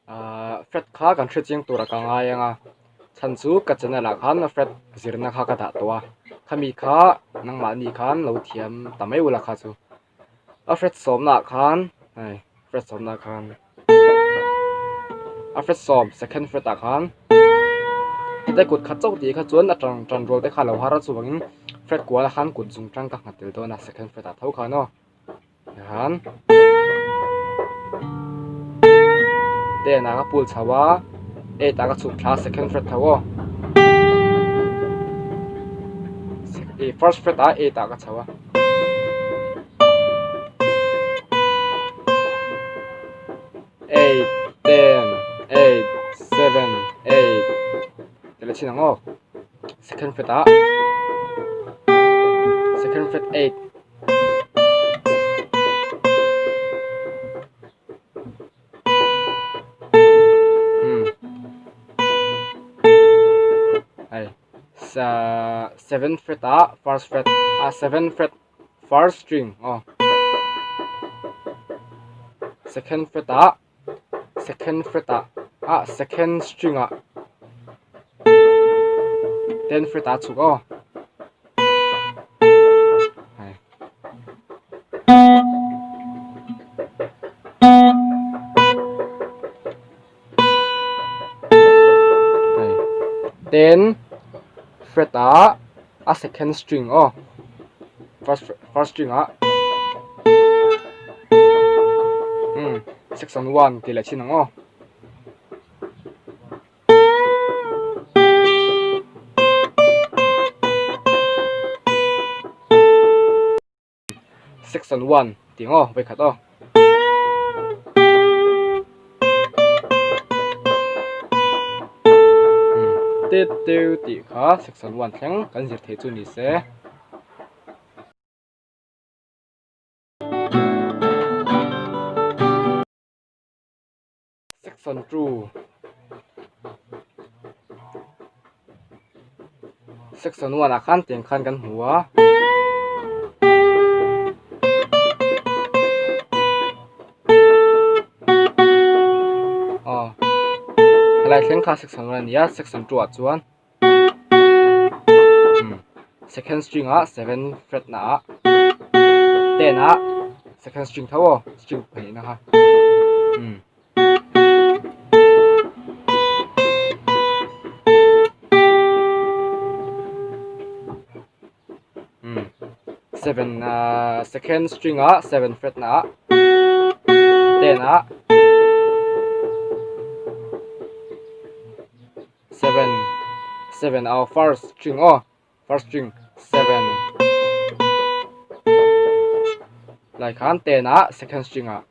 Ahh fret kha kan hre chiang tura ka ngai ang a chhan chu ka channel ah khan fret zirna kha ka dah tawh a khami kha nangmahni khan lo thiam ta mai ula kha chu a fret sawmna ah khan hei fret sawmna ah khan a fret sawm second fret ah khan heta kut khat chauh tih kha chuan a tan tan rual te kha a lo har a chuvangin fret kual ah khan kut zung tang ka nghat tel dawn a second fret ah tho khan aw. Tihian ten ah ka pul chho a eight ah ka chhuk thla a second fret tho aw ih first fret ah eight ah ka chho a. Eight ten eight seven eight ti leh chin ang aw second fret ah second fret eight. Seven fret ah first fret ah seven fret first string aw second fret ah second fret ah ah second string ah ten fret ah chhuk aw. Ten fret ah a second string aw first first string ah umm section one tih leh chin ang aw. Section one tih ang aw vawikhat aw. Tit tiu tih kha section one thleng kan zir theih chu ni se. Section 2 Section 1 ah khan tiang khan kan hmu a. Aw helai thleng kha section 1 a ni a section 2 ah chuan second string ah seven fret na ah ten ah second string tho aw string pahnih na kha seven ah second string ah seven fret na ah ten ah seven seven aw first string aw first string seven lai khan ten ah second string ah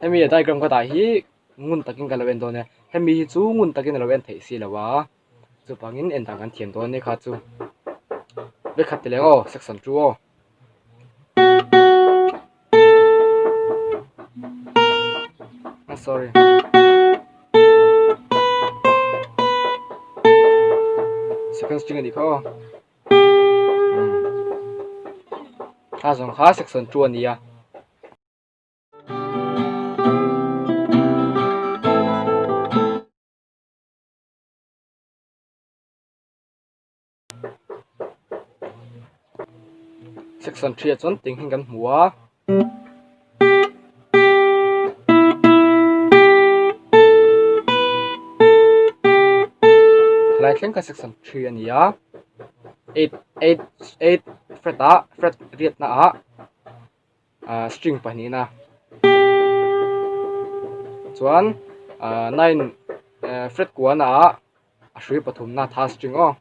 hemi a diagram ka dah hi ngun takin ka lo en dawn e hemi hi chu ngun takin a lo en theih si lo a chuvangin en dan kan thiam dawn nia kha chu vekhat ti leh aw section two aw. Ah, sorry. Second string a nih kha aw. A zawng kha section 2 a ni a. Section 3 ah chuan ting hi kan hmu a. Helai thleng kha section 3 a ni a. 8 8 8 fret ah fret riat na ah ah string pahnih na chuan ah 9 fret kua na ah. A hrui pathumna third string aw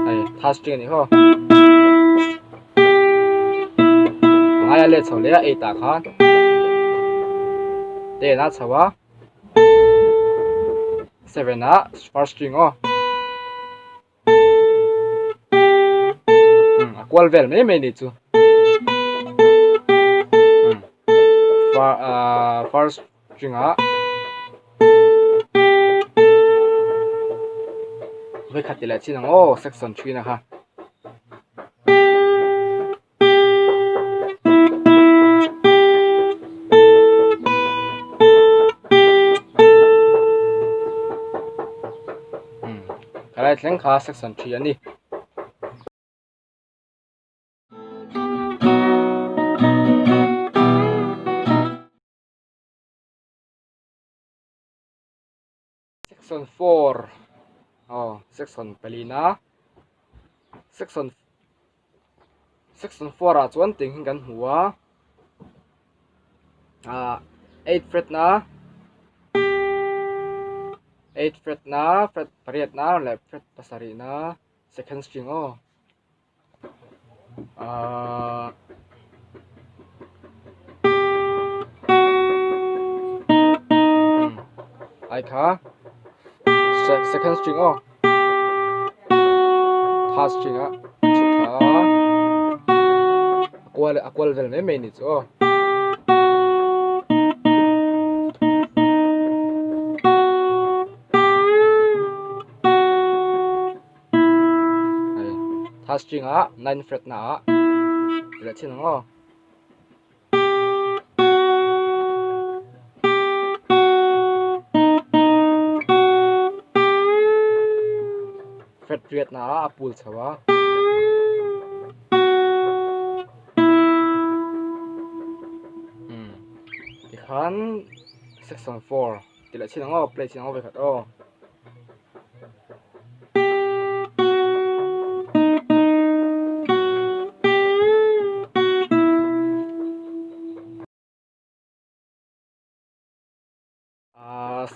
hei third string a nih haw a ngaia let chho leh a eight ah khan ten a chho a seven ah first string aw. A kual vel mai mai ni chu first string ah vawikhat tih leh chin ang aw section three na kha. Helai thleng kha section 3 a ni. Section 4 aw section palina section section 4 ah chuan ting hi kan hmu a ah 8 fret na 8 fret na fret pariat na leh fret pasarih na second string aw ah ai kha second string aw third string a chhuk thla a a kual a kual vel mai mai ni chu aw. Third string ah nine fret na ah leh chin ang aw. Fret riat na ah a pul chho a. Tikhan section 4 ti leh chin ang aw play chin ang aw vekhat aw.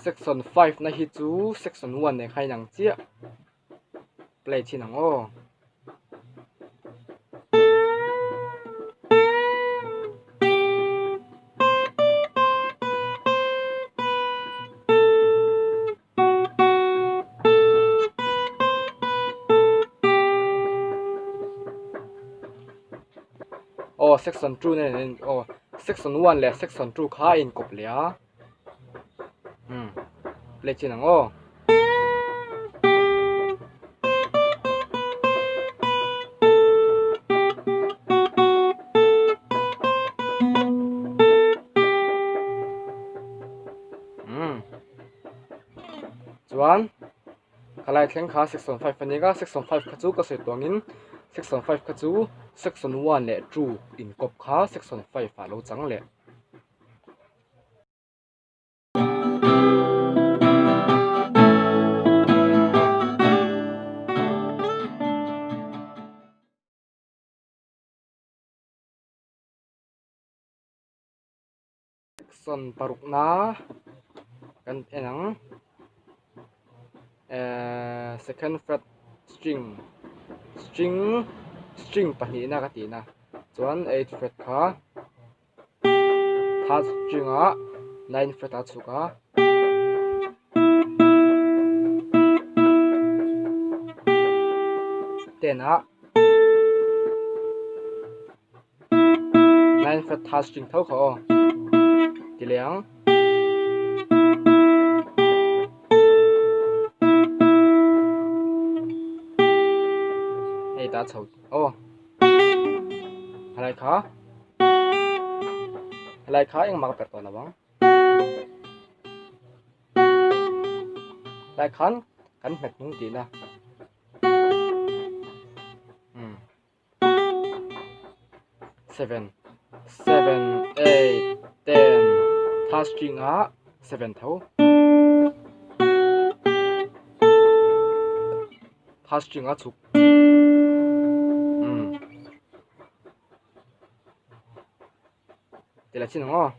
Section 5 na hi chu section 1 nen khan inang chiah play thin ang aw. Aw section 2 nen in aw section 1 leh section 2 kha a inkawp leh a umm play chin ang aw. Umm. Chuan khalai thleng kha section 5 a nia section 5 kha chu ka sawi tawngin section 5 kha chu section 1 leh 2 inkawp kha section 5 ah lo chang leh. Section parukna kan en ang ehh second fret string string string pahnihna ka tihna chuan eight fret kha third string ah nine fret a chhuk a. Ten ah. Nine fret third string tho kha aw ti leh ang. Hei ta chho aw helai kha helai kha engmah ka perh tawh lo ang. Helai khan kan hmet hnung tihna. 7 7 8 10 third string ah 7 tho third string a chhuk ti la chin ang aw.